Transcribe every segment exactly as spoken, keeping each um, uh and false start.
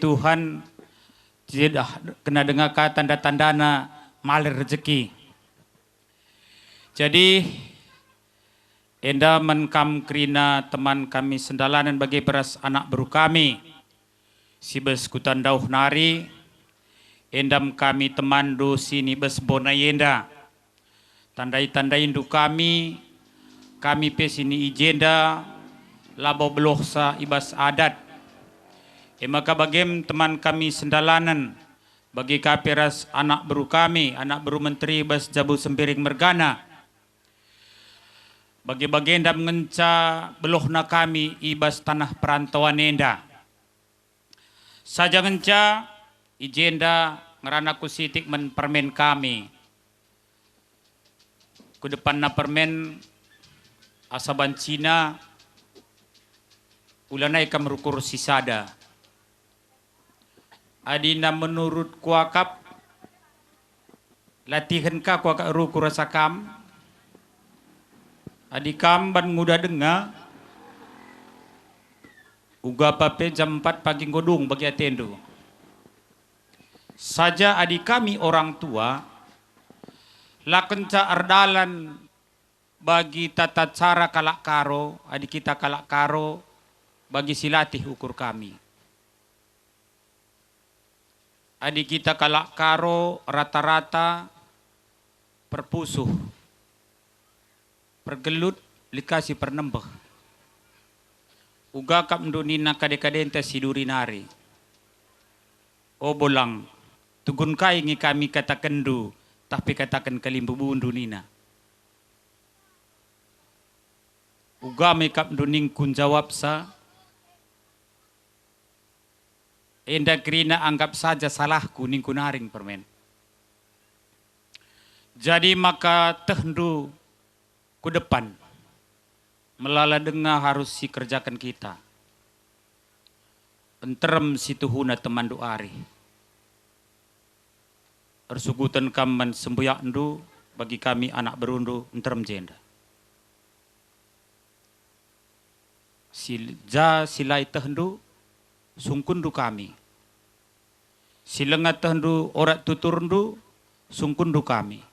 Tuhan, tidak kena denga ka tanda-tandana malir rejeki. Jadi, enda man kam kerina teman kami sendalanen bage pe ras anak beru kami si bas kuta ndauh nari, enda me kami temanndu si ni bas bona enda. Tandai-tandaindu kami, kami pe si ni i jenda labo beluhsa i bas adat. E maka bagem teman kami sendalanen, bage ka pe ras anak beru kami, anak beru menteri bas jabu Sembiring mergana. Bage-bagenda ngenca beluhna kami i bas taneh perantauan enda. Saja ngenca i jenda ngerana ku sitik man permen kami. Ku depanna permen asa bancina, ulanai kam rukur sisada. Adina menurut kuakap, latihen ka kuakap rukur asa kam. Adi kam ban nguda denga, uga pa pe jam empat pagi enggo dung bagi atendu. Saja adi kami orang tua, la kenca erdalan bagi tata cara kalak Karo, adi kita kalak Karo, bagi si latih ukur kami. Adi kita kalak Karo rata-rata perpusuh, pergelut, lit ka si pernembeh. Uga kap ndu nina kade-kadenta si duri nari. O Bolang, tugun kai nge kami katakenndu, tah pe kataken kalimbubundu nina. Uga me kap ndu ningku njawabsa, enda kerina anggap saja salahku ningku naring permen. Jadi maka tehndu ku depan, melala denga harus sikerjaken kita. Nterem situhuna temanndu ari. Ersukuten kam man sembuyakndu bagi kami anak berundu nterem jenda. Si ja si la itehndu, sungkunndu kami. Si langa tehndu orak tuturndu, sungkunndu kami.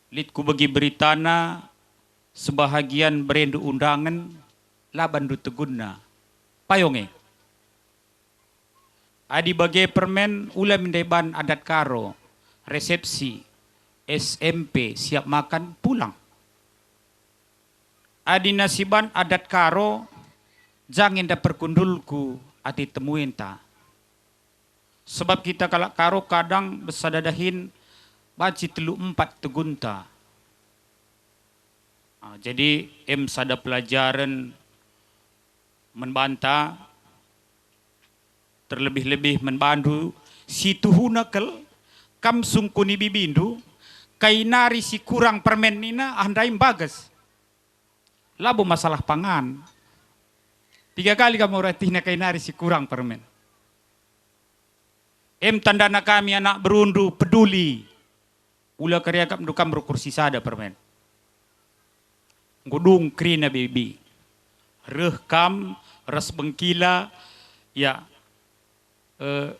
Lit kubegi beritana, sebahagian berendu undangen, la banndu tegunna. Payo nge. Adi bage permen, ula min ndai ban adat Karo, resepsi, S M P, siap makan, pulang. Adi nasiban adat Karo, ja nge enda perkundulku ate temuenta. Sebab kita kalak Karo kadang besada dahin banci telu empat tegunta. Ah, jadi em sada pelajaren man banta, terlebih-lebih man bandu, si tuhuna kal, kam sungkuni bibindu, kai nari si kurang permen nina, ah, ndai mbages. Labo masalah pangan. Piga kali kam oratihna kai nari si kurang permen. Em tandana kami anak berundu peduli. Ula keriakapndu kam rukur sisada permen. Enggo dung kerina bibi. Reh kam ras bengkila, ya, eh,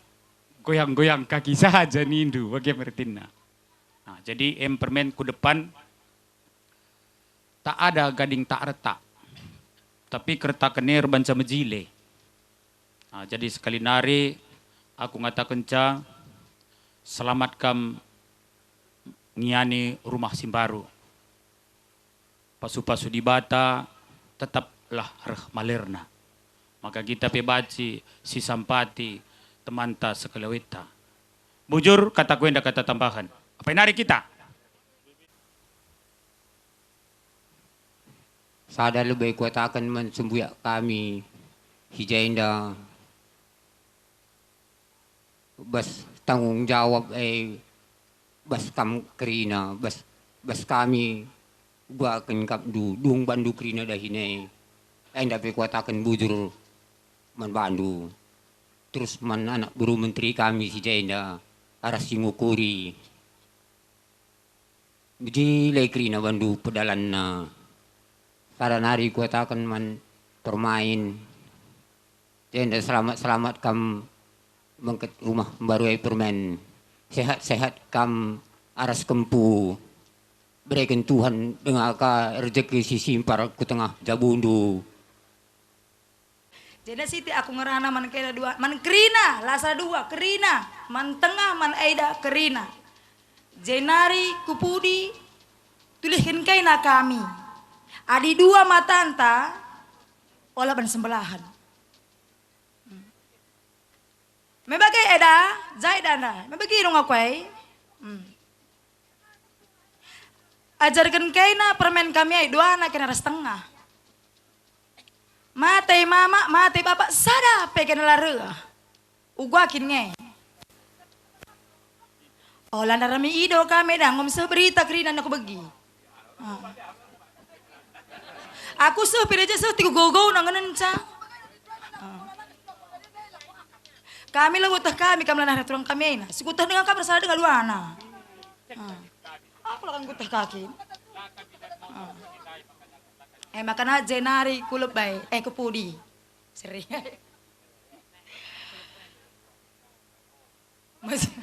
goyang-goyang kaki saja nindu, bage me ertina. Nah, jadi em permen ku depan, tak ada gading tak retak, tapi kertaken e erbanca mejile. Ah, jadi sekali nari aku ngatakenca, selamat kam ngiani rumah si mbaru. Pasu-pasu Dibata tetaplah reh malirna. Maka kita pe banci sisampati temanta sekelawetta. Bujur kataku enda kata tambahen. Apai nari kita? Sada lebe kuataken man sembuyak kami si jenda, bas tanggung jawab e, bas kam kerina, bas, bas kami, uga kin kap ndu, dung bandu kerina dahin e. Enda pe kuataken bujur man bandu, terus man anak beru menteri kami si jenda, arah si ngukuri. Mejile kerina bandu pedalanna. Sada nari kuataken man permain, Jenda selamat-selamat kam bengket rumah mbaru e permen. Sehat-sehat kam aras kempu. Bereken Tuhan denga ka rejeki si simpar ku tengah jabundu. Jenda siti aku ngerana man kena dua, man kerina, lasa dua, kerina, man tengah, man eda, kerina. Jenari kupudi, tulihken kaina kami. Adi dua matanta, ola ban sembelahen. Me bage eda, jai dana. Me bage dong aku ai. Hmm. Ajarken kaina permen kami ai, duana kena ras tengah. Mate mama, mate bapa, sada pe kena la reh. Uga kin nge. Oh, la ndarami ido kami dah, ngom seh berita kerina aku begi. Ah. Aku seh pira je seh tiga gogo nang ngenca. Ah. Kami la utah kami, kam la nah turang kami ena. Sikutah dengan kam salah dengan luana. Ah. Aku la kan kutah kaki. Ah. Eh, makana jenari kulebai, eh, kupudi. Seri. Mas-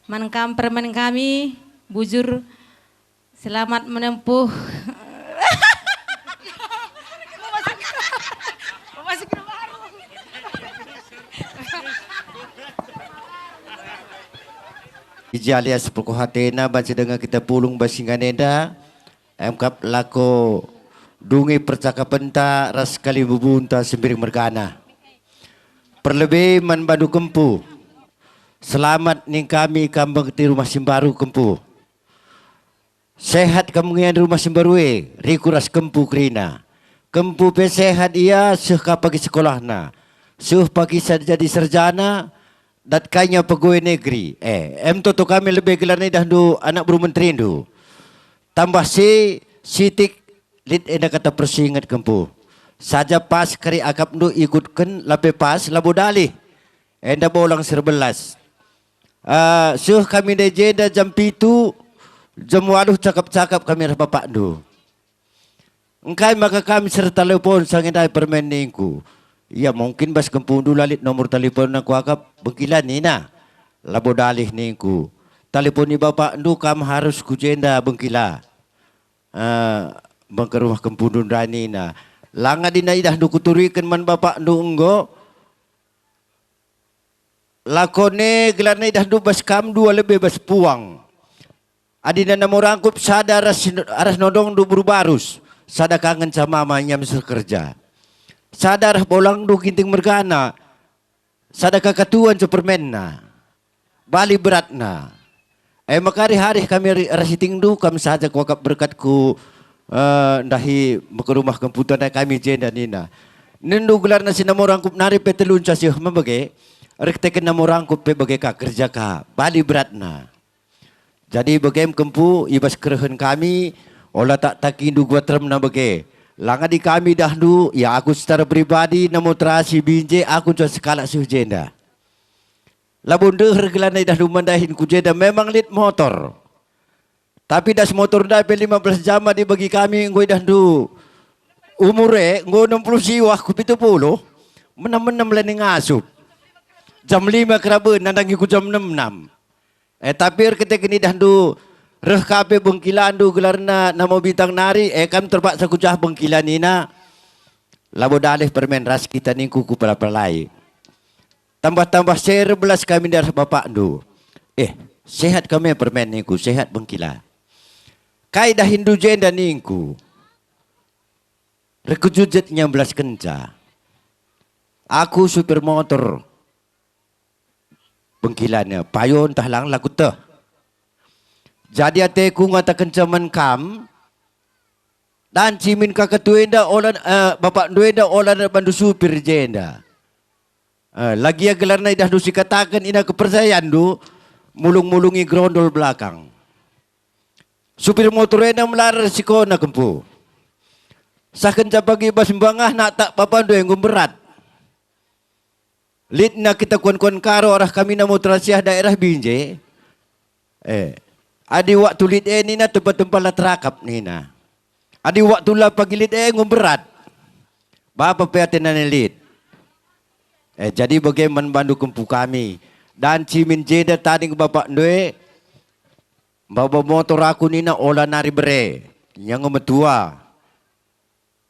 Man kam permen kami, bujur, selamat menempuh. Ija alias pekuh atena banci denga kita pulung bas ingan enda. Emkap lako dungi percakapenta ras kalimbubunta Sembiring mergana. Perlebe man bandu kempu. Selamat ning kami kam bengket i rumah si mbaru kempu. Sehat kam ngian rumah si mbaru e, riku ras kempu kerina. Kempu pe sehat ia, seh ka pagi sekolahna. Seh pagi sa jadi sarjana, dat ka ia pegawai negeri. Eh, em toto kami lebe gelarna idahndu anak beru menterindu. Tambah si, sitik, lit enda kata persinget kempu. Saja pas kari akapndu ikutken lape pas labo dalih. Enda bolang serbelas. Ah, seh kami ndai jenda jam pitu, jam waluh cakap-cakap kami ras bapakndu. Engkai maka kami serta telepon sange ndai permen ningku. Ia mungkin bas kempundu la lit nomor telepon aku akap bengkila nina. Labo dalih ningku. Teleponi bapakndu kam harus ku jenda bengkila. Eh, bengket rumah kempundu ndai nina. Langa dina idahndu kuturiken man bapakndu enggo. Lakone gelarna idahndu bas kam dua lebe bas puang. Adina namo rangkup sada ras, ras nondongndu beru barus, sada ka ngenca mama ia meseh kerja. Sada ras bolangndu Ginting mergana, sada ka katuan cepermenna. Bali beratna. E maka arih-arih kami ri-, ras itingndu kam saja kuakap berkatku, eh, ndahi mekerumah kemputan kami jenda nina. Nindu gelarna si namo rangkup nari pe telunca seh me bage, erkiteken namo rangkup pe bage ka kerja ka, bali beratna. Jadi bagem kempu i bas kerehen kami, ola tak takindu guat remna bage. Langa di kami dahndu, ia aku secara pribadi namo terasi binje aku nca sekalak seh jenda. Labo ndeher gelarna idahndu mandahin ku jenda memang lit motor. Tapi das motor ndai pe lima belas jam adi bagi kami enggo idahndu umur e enggo enam puluh siwah ku pitu puluh. Menem-menem leni ngasup. Jam lima keraben nandangi ku jam enam enam. Eh, tapi erkiteken idahndu reh ka pe bengkilandu gelarna namo bintang nari, eh, kam terpaksa ku jah bengkila nina. Labo dalih permen ras kita ningku ku pela-pelai. Tambah-tambah serbelas kami ndareh bapakndu. Eh, sehat kami permen ningku, sehat bengkila. Kai dahinndu jenda ningku. Rekujujet nyambelaskenca. Aku supir motor. Bengkilana, payo ntah lang la kuteh. Jadi ateku ngatakenca man kam, danci min kaka tuenda ola, eh, bapakndu enda ola bandu supir jenda. Eh, lagia gelarna idahndu sikataken ina kepercayaenndu, mulung-mulungi gerondol belakang. Supir motor enda melar sikona kempu. Sah kenca pagi bas mbangah natak bapandu enggo berat. Litna kita kuan-kuan karo arah kami namo terasiah daerah Binje. Eh, adi waktu lit e nina tempa-tempa la terakap nina. Adi waktu la pagi lit e enggo mberat. Bapa pe atena lit. Eh, jadi bage man bandu kempu kami. Dan cimin jenda tading bapakndu e, maba motor aku nina ola nari bere. Ia enggo metua.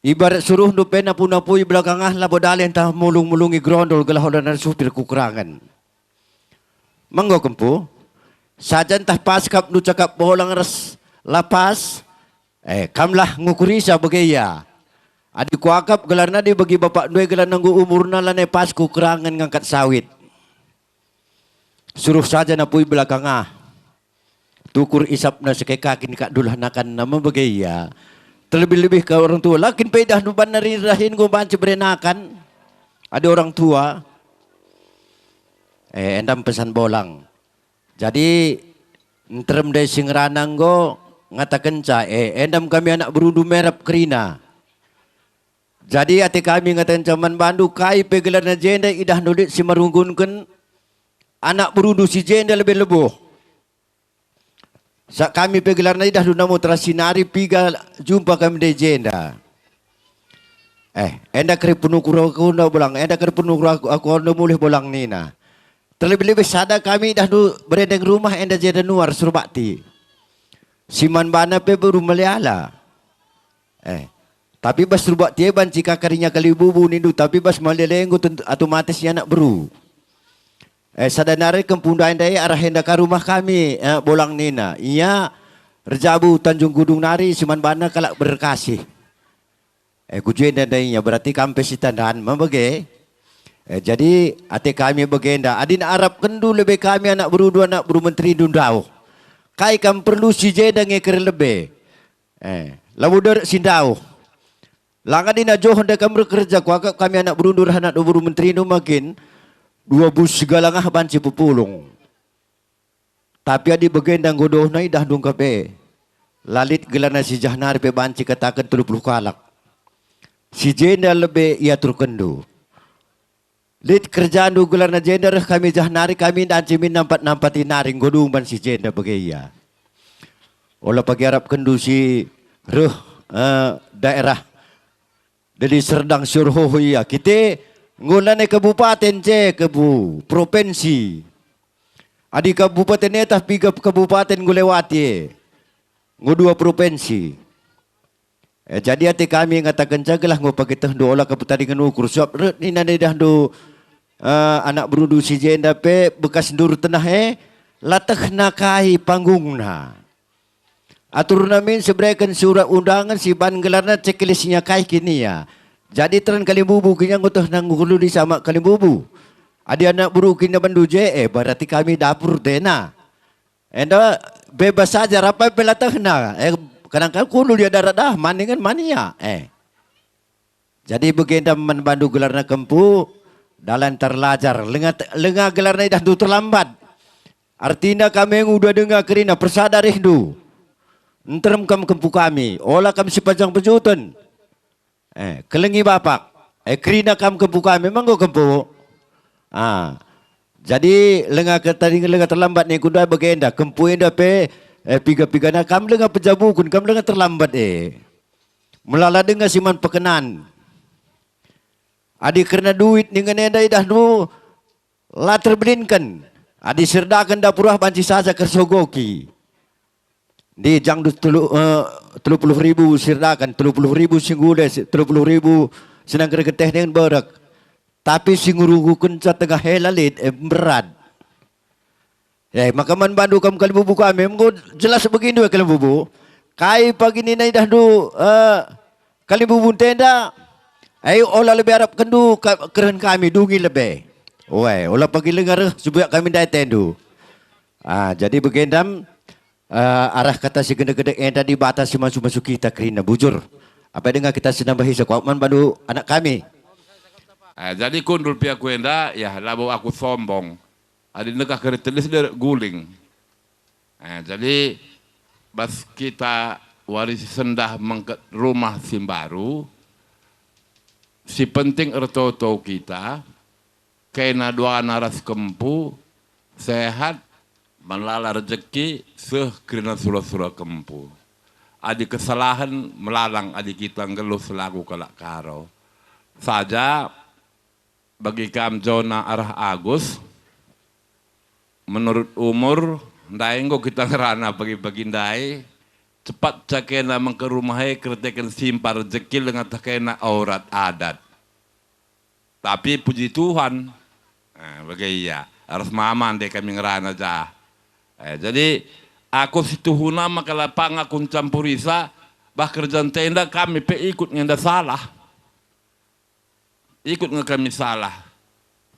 Ibarat suruhndu pe napu-napui belakang ah labo daleh ntah mulung-mulungi gerondol gelah ola nari supir ku kerangen. Menggo kempu, saja ntah pas kap ndu cakap bolang ras la pas, eh, kamlah ngukurisa bage ia. Adi kuakap gelarna dibegi bapakndu e gelah nunggu umurna lanai pas ku kerangen ngangkat sawit. Suruh saja napui belakang ah. Tukur isapna sekekakin kak dulah nakanna mebege ia. Terlebih-lebih ka orang tua. Lakin pe idah nuban nari rahin enggo banci bere nakan. Adi orang tua. Eh, endam pesan bolang. Jadi, nterem ndai si ngerana enggo ngatakenca, eh, endam kami anak berundu merap kerina. Jadi ate kami ngatakenca man bandu kai pe gelarna jenda idahndu lit si merunggunken anak berundu si jenda lebe leboh. Sa kami pe gelarna idahndu namo terasi nari piga jumpa kami ndai jenda. Eh, enda kari penukur aku enda bolang, enda kari penukur aku, aku enda mulih bolang nina. Terlebih-lebih sada kami idahndu berendeng rumah enda jenda nuar surbakti. Si man bana pe beru meliala. Eh, tapi bas surbakti e banci kakarinya kalimbubu nindu, tapi bas meliala enggo tentu otomatis ia anak beru. Eh, sada nari kempu ndai ndai arah enda ka rumah kami, eh, bolang nina. Ia erjabu Tanjung Gudung nari si man bana kalak berkasih. Eh, ku jenda ndai ia berarti kam pe si tandan, mebege. Eh, jadi ate kami bagenda, adin arapkenndu lebe kami anak berundu anak beru menterindu ndauh. Kai kam perlu si jenda nge kere lebe? Eh, labo derek si ndauh. Langa dina joh ndai kam erkerja kuakap kami anak berundu ras anak beru menterindu makin dua bus sigalangah banci pepulung. Tapi adi bagenda enggo dohna idahndu engkap e. La lit gelarna si jah nari pe banci kataken telu puluh kalak. Si jenda lebe iaturkenndu. Lit kerjandu gelarna jenda reh kami jah nari kami ndanci min nampat-nampati nari enggo dung ban si jenda bage ia. Ola pagi arapkenndu si reh, eh, daerah Deli Serdang si erhoho ia. Kite enggo lanai kabupaten je kebu, provinsi. Adi kabupaten e tah piga kabupaten enggo lewati e. Enggo dua provinsi. Eh, jadi ate kami ngatakenca gelah enggo pagi tehndu ola kapetadingen ukur, sabap reh nina idahndu, eh, anak berundu si jenda pe bekas ndur tenah e, la tehna kai panggungna. Aturna min sibereken surat undangan si ban gelarna ceklesnya kai kin ia. Jadi teran kalimbubu kin ia enggo tehna ngululi sama kalimbubu. Adi anak beru kin ia bandu je, eh, berarti kami dapur tena. Enda bebas saja rapa pe la tehna. Eh, kadang-kadang kundul ia darat dah, maningen man ia. Eh. Jadi bagenda man bandu gelarna kempu, dalan terlajar, lenga, lenga gelarna idahndu terlambat. Artina kami nguda denga kerina persada rehndu. Nterem kam kempu kami, ola kam sipajang pejuten. Eh, kelengi bapak. Eh, kerina kam kempu kami, menggo kempu. Ah. Jadi lenga ke tadi lenga terlambat ningku ndai bagenda, kempu enda pe, eh, piga-pigana kam lenga pejabukun, kam lenga terlambat, eh. Melala denga si man pekenan. Adi kerna duit ningen enda idahndu la terbelinken. Adi sirdaken dapur ah banci saja kersogoki. Ndi jangdu telu, eh, telu puluh ribu sirdaken, telu puluh ribu singgule, si-, telu puluh ribu senang kergeteh ningen berek. Tapi si ngurugukenca tengah hela lit, eh, mberat. Eh, maka man bandu kam kalimbubu kami, enggo jelas begindu, eh, kalimbubu. Kai pagi nina idahndu, eh, kalimbubu ntenda, eh, ola lebe arapkenndu ka-, kerehen kami, dungi lebe. Weh, ola pagi lenga reh, sebuyak kami ndai atendu. Ah, jadi begendam, eh, arah kata si gendek-gendek enda Dibata si masu-masu kita kerina bujur. Apa denga kita si nambahi sekuat man bandu anak kami. Ah, jadi kundul pe aku enda, ya, labo aku sombong. Adi nengkah kari telis derek guling. Eh, jadi bas kita wari si sendah mengket rumah si mbaru, si penting ertoto kita, kena duana ras kempu, sehat, melala rejeki, seh kerina sura-sura kempu. Adi kesalahen melalang adi kita nggeluh selaku kalak Karo. Saja bagi kam Jona arah Agus, menurut umur, ndai enggo kita ngerana bagi-bagi ndai, cepat cakena mengke rumah e kerteken simpar jekil ngatah kena aurat adat. Tapi puji Tuhan, eh, bage ia, arus mama ndai kami ngerana ja. Eh, jadi, aku situhuna maka la pang aku ncampurisa, bah kerja ntenda kami pe ikut nge enda salah. Ikut nge kami salah.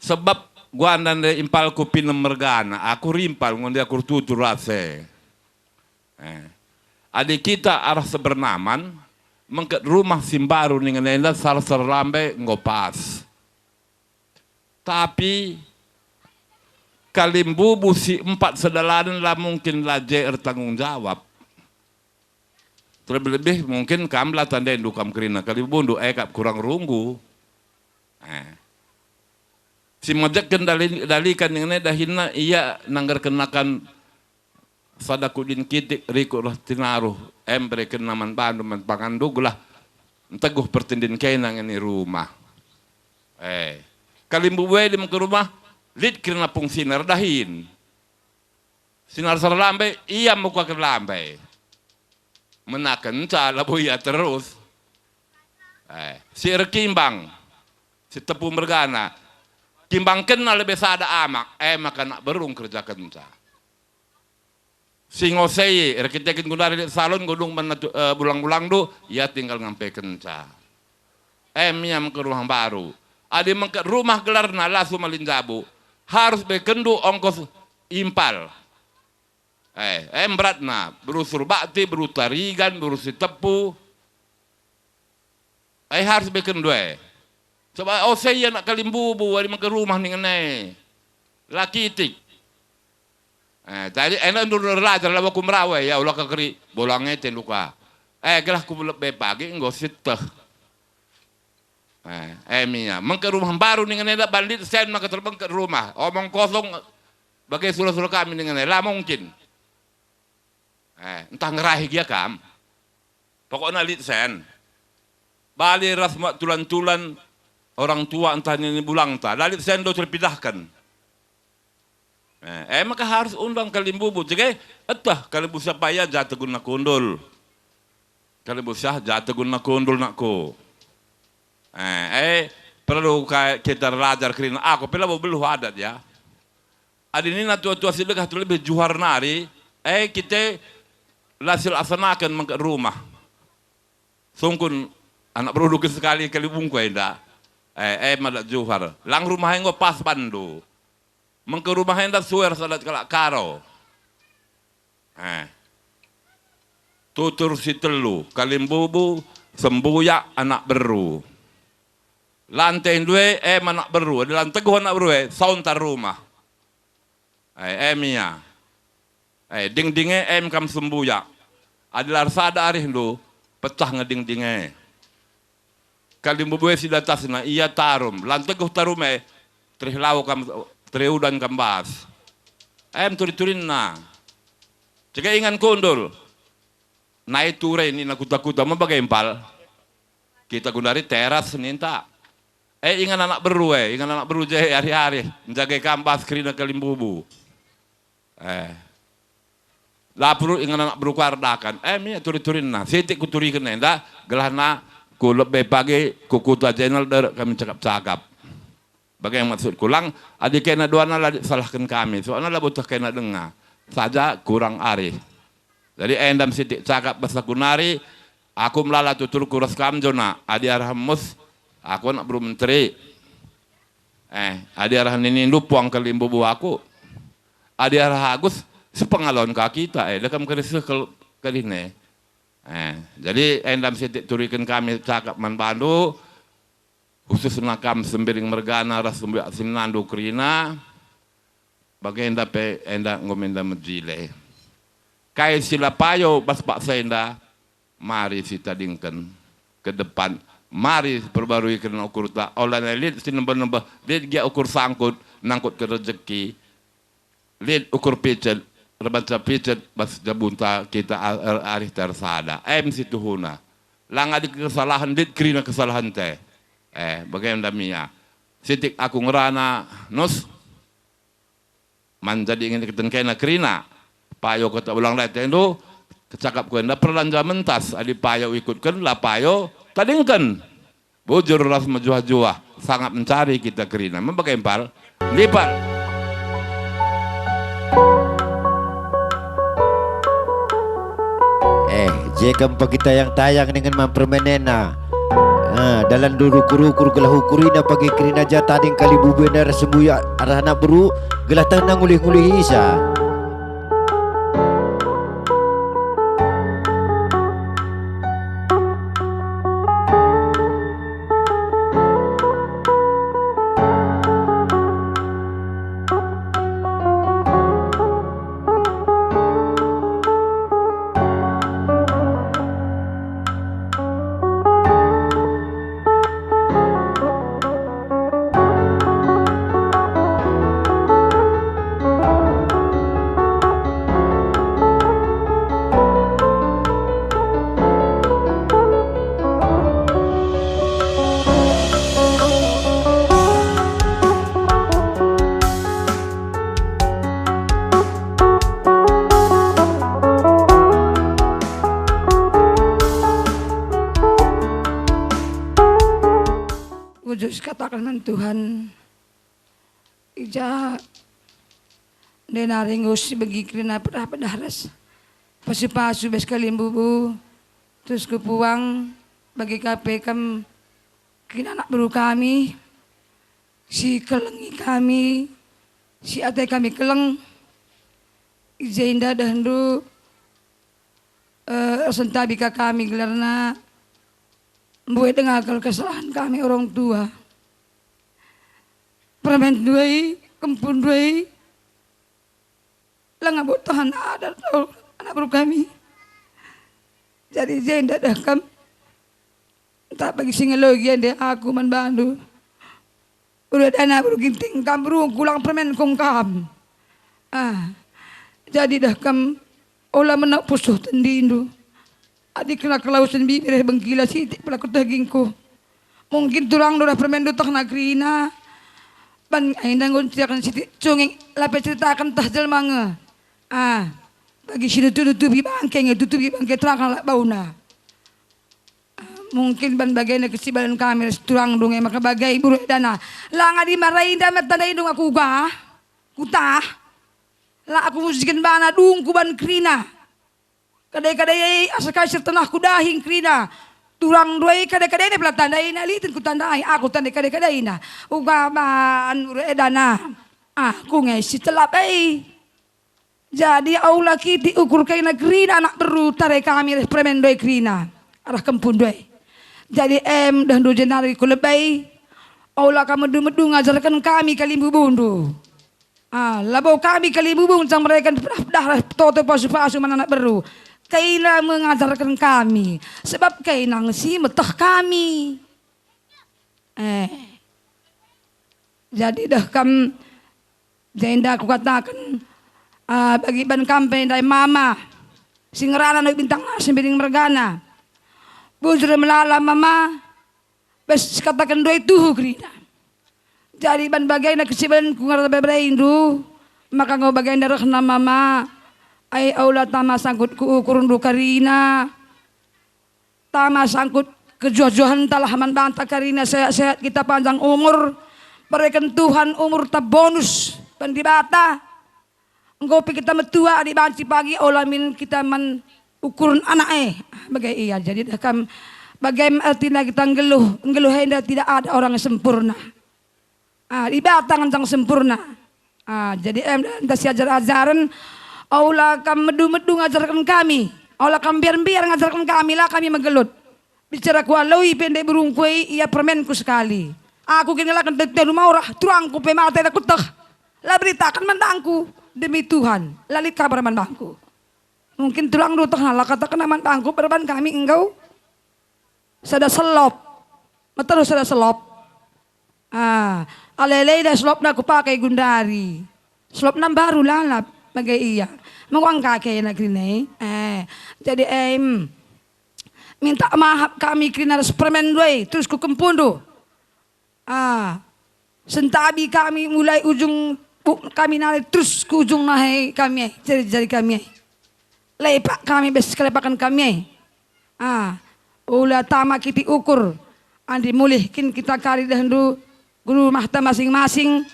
Sebab guanda ndai impalku pinem mergana, aku rimpal ngonde aku ertutur ras e. Eh. Adi kita arah sebernaman, mengket rumah si mbaru ningen enda sar-sar lambe enggo pas. Tapi kalimbubu si empat sedalanen la mungkin la je ertanggung jawab. Terlebih-lebih mungkin kam la tandaindu kam kerina kalimbubundu, eh, kap kurang runggu. Eh. Si mejekken dali-, dalikan ningen e dahinna ia nanggerkenakan sada kudin kitik rikut ras tinaruh, em berekenna man bandu man panganndu gelah nteguh pertendin kena ngeni rumah. Eh, kalimbubu e adi mengke rumah, lit kerina pungsina erdahin. Sinar sara lambe, ia mukaken lambe. Menakenca labo ia terus. Eh, si erkimbang, si tepu mergana. Kimbangkenna lebe sada amak, eh, maka anak beru ngkerjakenca. Si ngosei, erkiteken gundari lit salon, godung man natu-, eh, bulang-bulangndu, ia tinggal ngampekenca. Em ia mengke rumah mbaru. Adi mengket rumah gelarna la sumalin jabu, harus bekenndu ongkos impal. Eh, em beratna, beru surbakti, beru tarigan, beru sitepu. Eh, harus bekenndu e. Sebab ose ia anak kalimbubu, adi mengke rumah ningen e. La kitik. Eh, jadi enda ndur erlajar labo ku merawe, ya Allah kekeri, bolang e tenduka. Eh, gelah ku lebe pagi enggo sieteh. Eh, em ia. Mengke rumah mbaru ningen enda bandit sen maka terbengket rumah. Omong kosong bage sura-sura kami ningen e. La mungkin. Eh, ntah ngerahi gia kam. Pokokna lit sen. Bali ras mak tulan-tulan orang tua ntah nini bulangta. La lit sen do terpidahken. Eh, eh, maka harus undang kalimbubu. Jege, eteh kalimbubu siapa ia jate guna kundul. Kalimbubu siah jate guna kundul nakku. Eh, eh, perlu ka-, kita erlajar kerina. Aku pe labo beluh adat ya. Adi nina tua-tua si degah terlebih juhar nari, eh, kita la silaksanaken mengket rumah. Sungkun anak beru kin sekali kali bungku enda. Eh, eh, mada juhar. Lang rumah enggo pas bandu. Mengke rumah enda sue ras adat kalak Karo. Eh. Tutur si telu, kalimbubu, sembuyak, anak beru. Lante ndue, em anak beru. Adi la nteguh anak beru e, sauntar rumah. Eh, em ia. Eh, dingding e, em kam sembuyak. Adi la ersada arihndu, pecah nge dingding e. Kalimbubu e si datasna, ia tarum. La nteguh tarum e, terih lau kam, terih udan kam bas. Em turi-turinna. Cege ingan kundul. Nai ture nina kuta-kuta me bage impal. Kita gundari teras ninta. Eh, ingan anak beru e, ingan anak beru je ari-ari, njage kam bas kerina kalimbubu. Eh. La perlu ingan anak beru kuardakan. Eh, mi turi-turinna. Sitik kuturiken enda, gelahna ku lebe pagi, ku kuta jenal derek kami cakap-cakap. Bage maksudku lang, adi kena duana la disalahken kami, soalna labo teh kena denga, saja kurang arih. Jadi endam sitik cakap bas aku nari, aku melala tuturku ras kam Jona, adi arah mus, aku anak beru menteri. Eh, adi arah ninindu puang kalimbubu aku. Adi arah Agus, sepengalon ka kita, eh, dekam kerisih kel-, kelihne. Eh, jadi endam sitik turiken kami cakap man bandu, khususna kam Sembiring mergana ras Sembuyak si menandu kerina, bagenda pe enda enggo menda mejile. Kai si la payo bas paksa enda, mari sitadingken ke depan, mari perbarui kerina ukurta, ola nai lit si nembeh-nembeh, lit gia ukur sangkut, nangkutken rejeki, lit ukur picet, erbaca picet bas jabunta kita a-, er-, arihta ersada. Em situhuna. Langa adi kesalahen, lit kerina kesalahenta. Eh, bage ndamia. Sitik aku ngerana, nus. Man jadi ingin ikutken kena kerina. Payo kata ulang lit, enda kecakapku enda perlanja mentas, adi payo ikutken, la payo tadingken. Bujur ras mejuah-juah, sangat mencari kita kerina. Mebage empal, lipat. Eh, je kam pagi tayang-tayang ningen man permenena. Ah, dalan ndu rukur-rukur gelah ukurina pagi kerina ja tading kalimbubuna ras sembuyak arah anak beru, gelah tanang ngulih-ngulih isa. Uju sikataken man Tuhan, i ja ndenari nggo sibegi kerina pedah-pedah ras pasu-pasu bas kalimbubu, terus kupuang bagi ka pe kam kerina anak beru kami, si kelengi kami, si ate kami keleng, i jenda dehndu, eh, ersentabi ka kami gelarna, mbue denga kal kesalahen kami orang tua. Permen ndai, kempun ndai, langa bot tahan adat anak beru kami. Jadi jenda deh kam. Ntah bagi si ngelogi ende aku man bandu. Udah dana beru Ginting kam beru kulang permen kong kam. Ah, jadi deh kam ola menau pusuh tendindu. Adi kena kelausen bibir bengkila sitik pelaku tegingku. Mungkin turangndu dah permen dutah nagrina. Ban enda enggo nceriaken sitik cunging lape ceritaken tah jelma nge. Ah, bagi si nutu-nutubi bangke nge tutubi bangke terang kalak bauna. Mungkin ban bagena kesibalan kami ras turangndu nge maka bage buru dana. Langa di marai nda meta ndai ndung aku uga. Kutah. La aku musiken bana dungku ban kerina. Kadai-kadai asa kai sertenah kudahi kerina. Turang ndai kadai-kadai pela tandaina liten kutandai aku tandai kadai-kadaina. Uga ban buru dana. Aku nge si telap ai. Jadi aula kitik ukur kaina kerina anak beru tare kami reh permen ndai kerina arah kempun ndai. Jadi em dah ndu jenari ku lebai, aula kam medu-medu ngajarken kami kalimbubundu. Ah, labo kami kalimbubung cang mereken pedah-pedah reh toto pasu-pasu man anak beru. Kaina mengajarken kami, sebab kaina si meteh kami. Eh. Jadi deh kam jenda kukataken, ah, bagi ban kam pe ndai mama, si ngerana Nuh Bintang Nasi Biring mergana. Bujur melala mama, bas sikataken ndai tuhu kerina. Jadi ban bagena kesibalanku ngerana beberaindu, maka enggo bagenda rehna mama, ai aula tama sangkut kuukurndu kerina. Tama sangkut kejuah-juahenta lah man banta kerina sehat-sehat kita panjang umur, bereken Tuhan umur ta bonus ban Dibata. Enggo pe kita metua adi banci pagi ola min kita man ukuren anak e. Bage ia, jadi dah kam bage me ertina kita nggeluh, nggeluh enda tidak ada orang yang sempurna. Ah, Dibata ngenca sempurna. Ah, jadi em enda siajar-ajaren, aula kam medu-medu ngajarken kami, aula kam mbiar-mbiar ngajarken kami, la kami megelut. Bicara kualoi pe ndai berungku e, ia permenku sekali. Aku kin ngelaken teh-tehnu maurah, turangku pe mate da kuteh. La beritaken man bangku, demi Tuhan, la lit kabar man bangku. Mungkin turangndu teh la kataken man bangku, perban kami enggo sada selop. Meterus sada selop. Ah, alele dah selopna kupake gundari. Selopna mbaru lalap. Bage ia. Mengkuang kake anak kerina e. Eh, jadi, em, minta maaf kami kerina ras permen ndai, terus ku kempundu. Ah, sentabi kami mulai ujung bu-, kami nari terus ku ujung nahe kami ai, jari-jari kami ai. Lepak kami bas kelepaken kami ai. Ah, ula tama kitik ukur, andi mulih kin kita kari dehndu guru mahta masing-masing.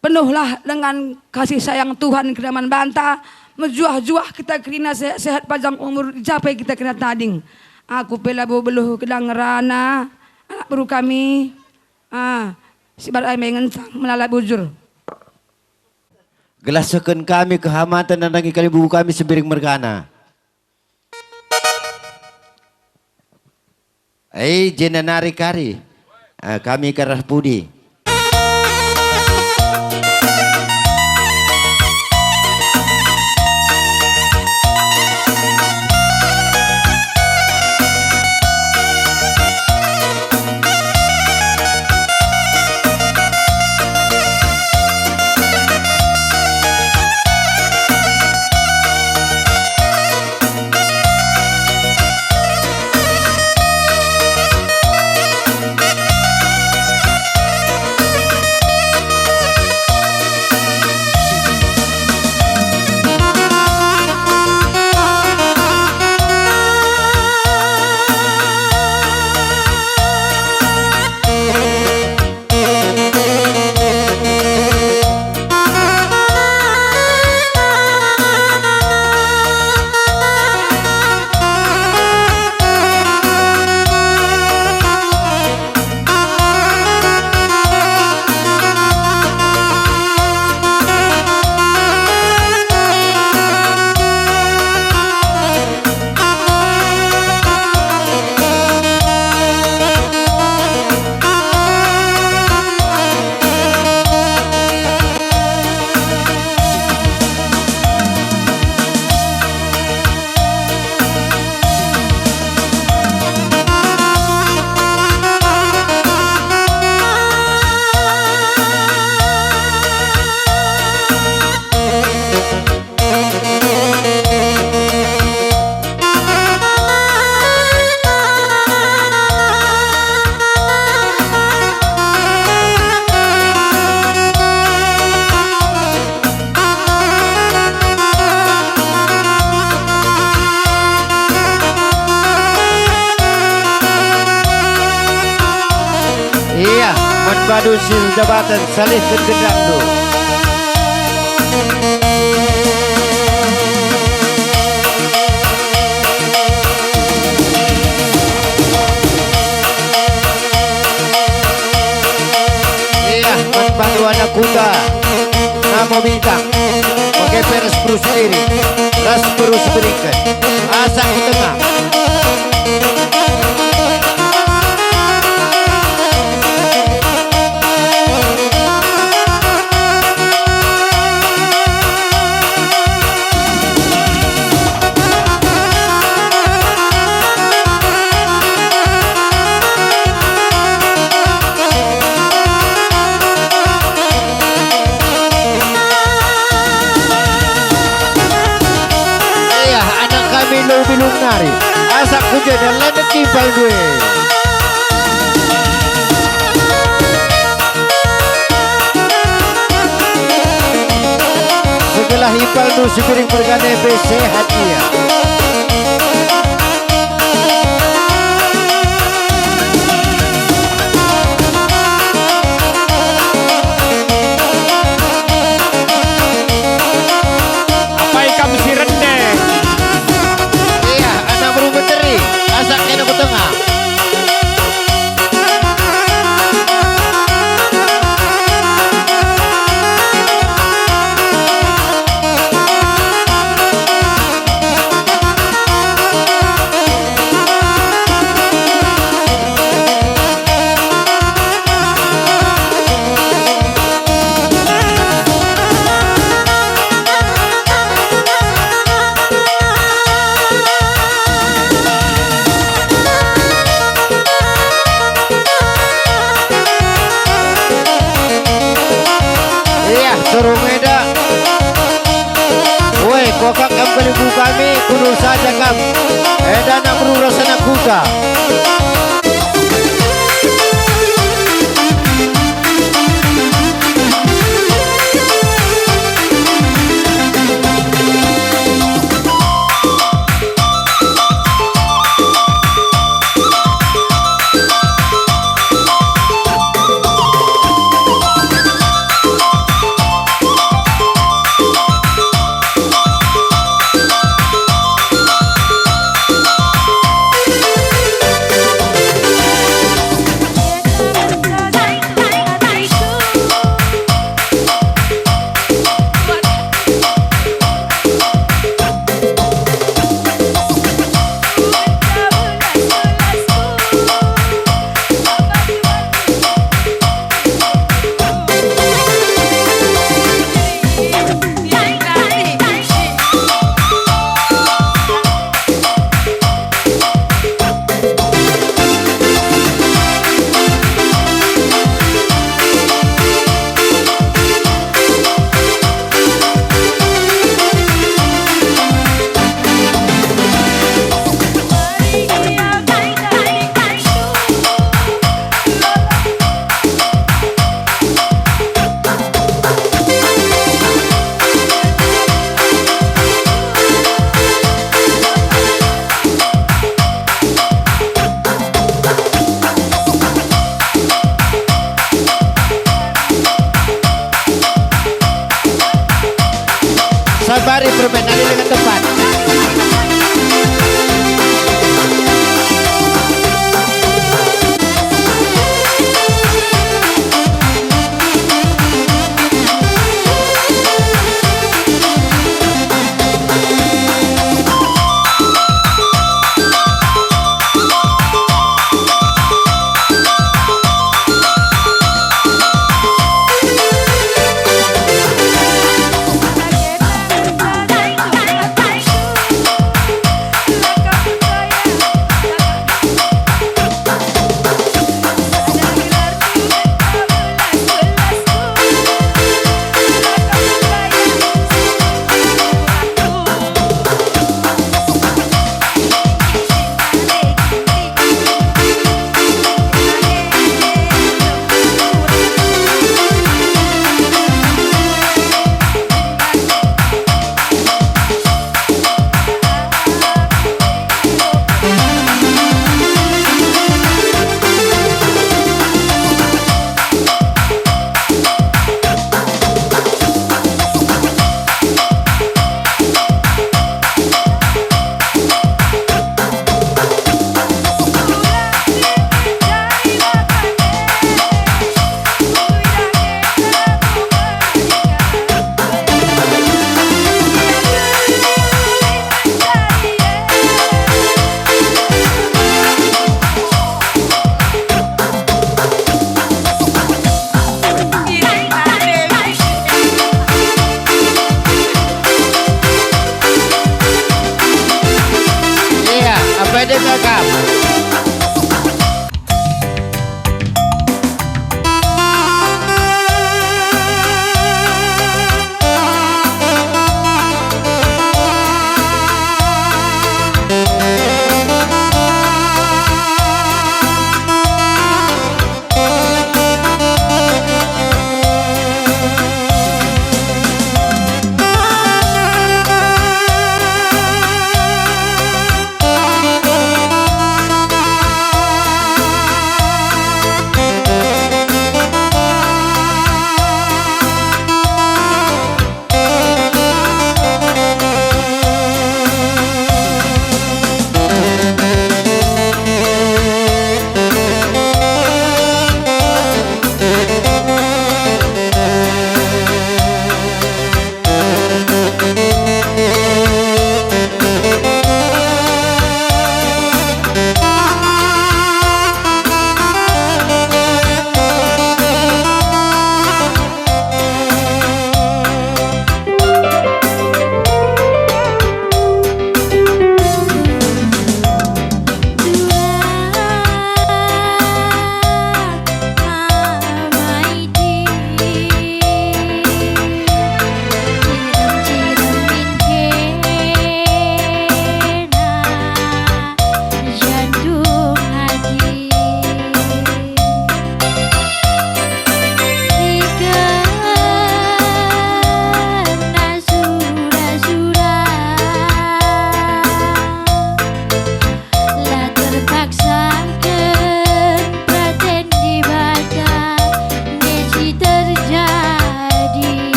Penuhlah dengan kasih sayang Tuhan kerina man banta, mejuah-juah kita kerina sehat-sehat panjang umur, ijapai kita kerina tading. Aku pe labo beluh gedang ngerana, anak beru kami, ah, si bar ai me ngencang melala bujur. Gelah sehken kami kehamaten nandangi kalimbubu kami Sembiring mergana. Eh, jenda nari kari. Ah, kami kerah pudi. Ia, man bandu si erjabaten salihken gendangndu. Ia, man bandu anak kuta, Namo Bintang, bage pe ras beru Sembiring, ras beru Sembiringken, asa ku tengah. Ia, anak kami Lubinong nari, asa ku jenda la niki impalndu e. Segelah impalndu Sembiring mergana pe sehat ia. Apai kam si rende? Ia, anak beru Menteri, asa kena ku tengah. Gundul saja kam, enda anak beru ras anak kuta.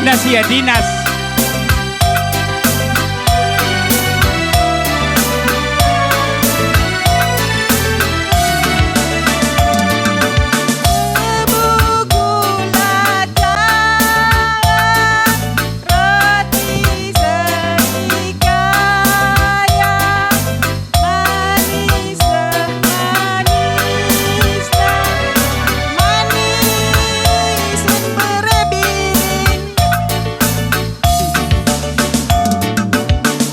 Dinas, ya, dinas. Roti serikaya, manis, manis, manis berebing.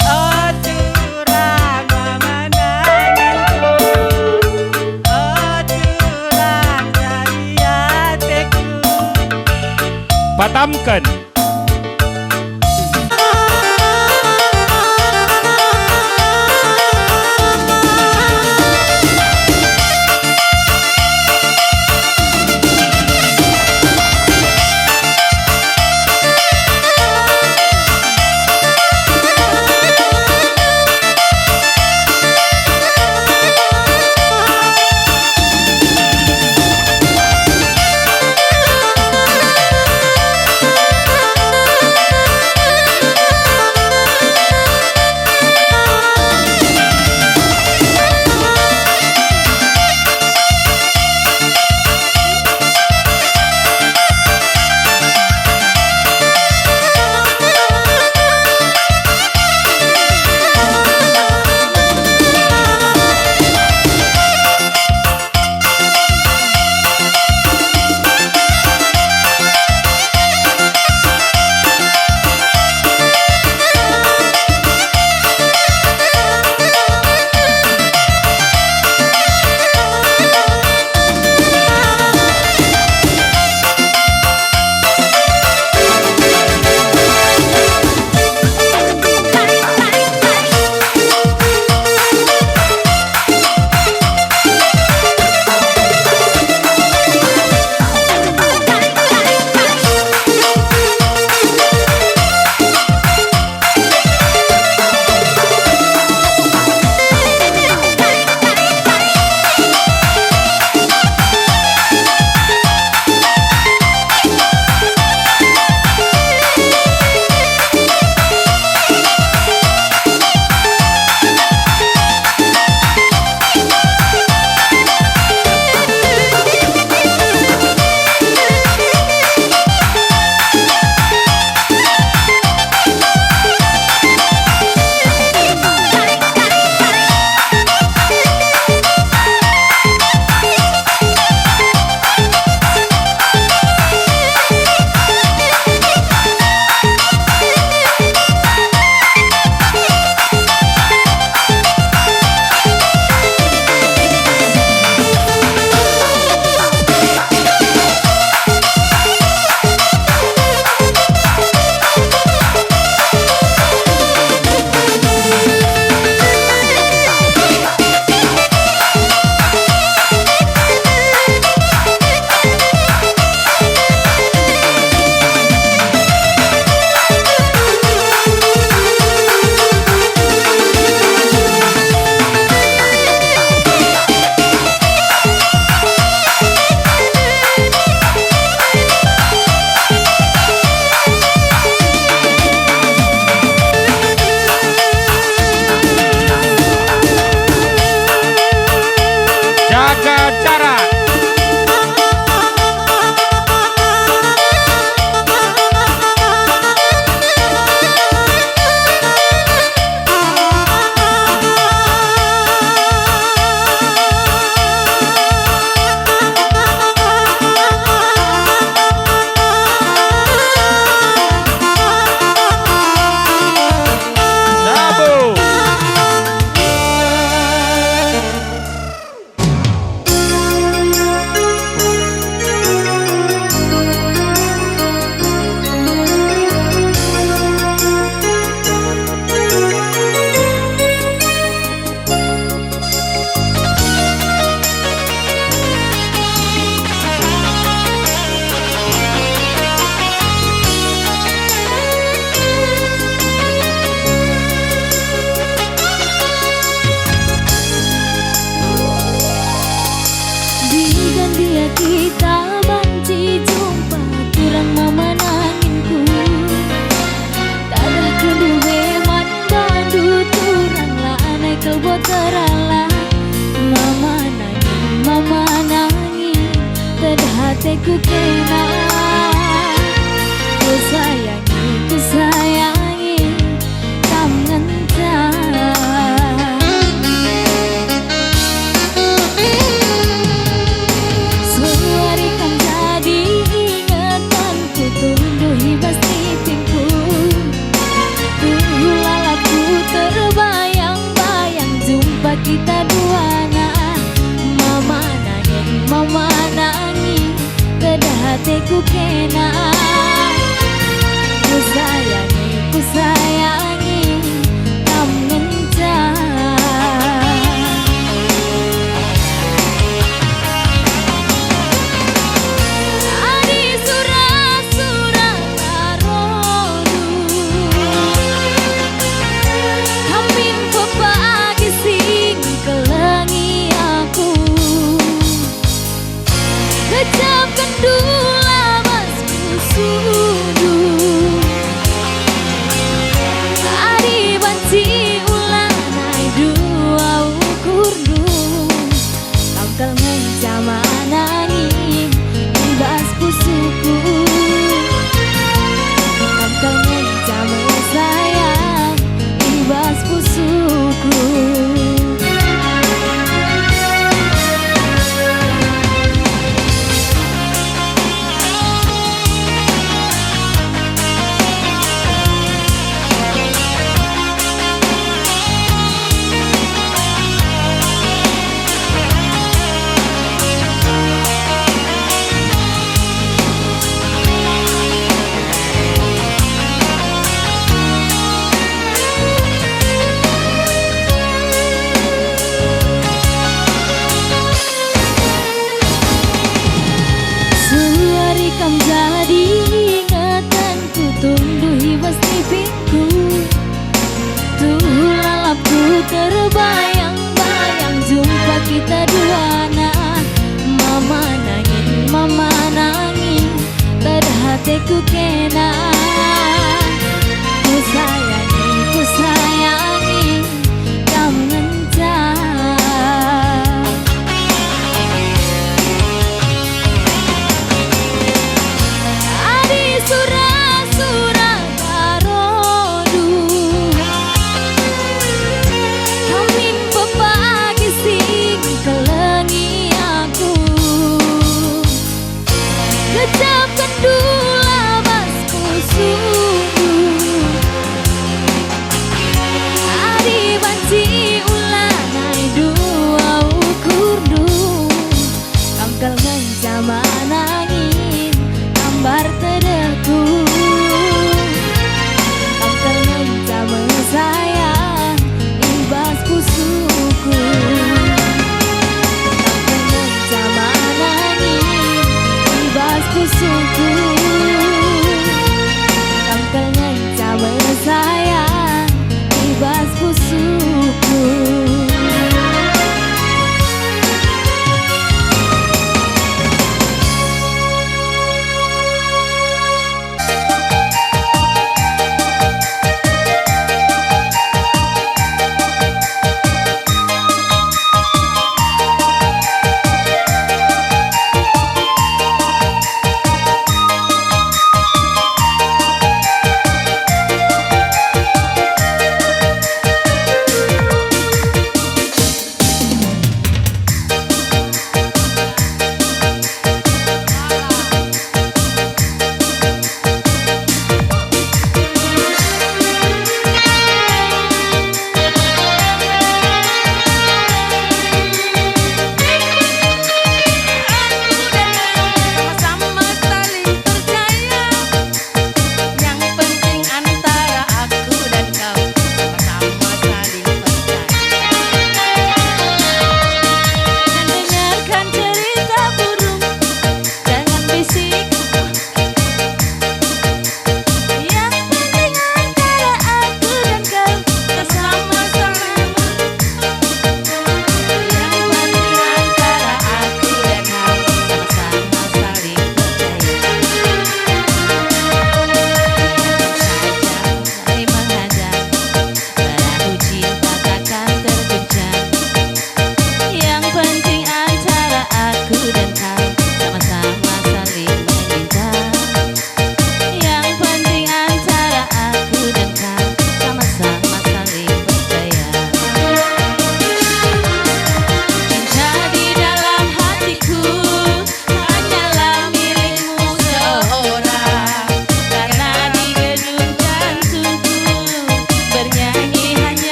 O tulang pemandanganku, o tulang jadi ateku. Patamken. Ku kena, ku sayangi, ku sayangi kam ngenca. Suari kam jadi ingetan ku tunduh i bas nipingku. Tuhu lalap ku terbayang-bayang jumpa kita duana. Mama nangin, mama nangin, kedah ateku kena. Ku sayangi, ku sayangi kam ngenca. Adi sura-sura tarondu, kam min pepagi si ngkelengi aku. Kecapken dula bas pusuhndu. Adi banci ulanai dua ukurndu. Kam kal ngenca manangi i bas pusuhku. Kam kal ngenca mesayang i bas pusuhku. Suari kam jadi ingetan ku tunduh i bas nipingku. Tuhu lalap ku terbayang-bayang jumpa kita duana. Mama nangin, mama nangin, kedah ateku kena. Ku sayangi, ku sayangi.